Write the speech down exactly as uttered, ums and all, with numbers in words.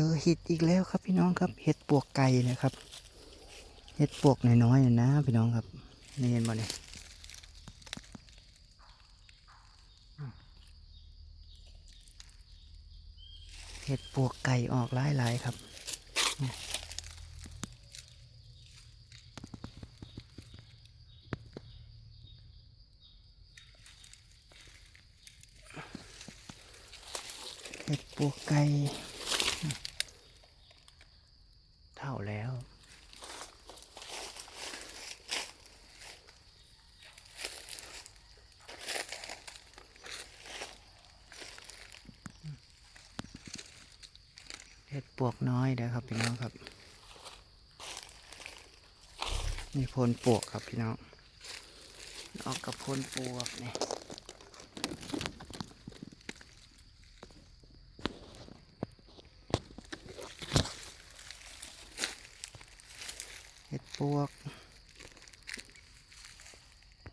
เจอเห็ดอีกแล้วครับพี่น้องครับ เห็ดปวกไก่นะครับ เห็ดปวกน้อยๆนะพี่น้องครับ นี่เห็นบ่เนี่ย เห็ดปวกไก่ออกหลายๆครับ เห็ดปวกไก่ เฒ่าแล้ว เห็ดปวกน้อยเด้อครับพี่น้องครับ นี่โพนปวกครับพี่น้อง ออกกับโพนปวกนี่ เห็ดปวก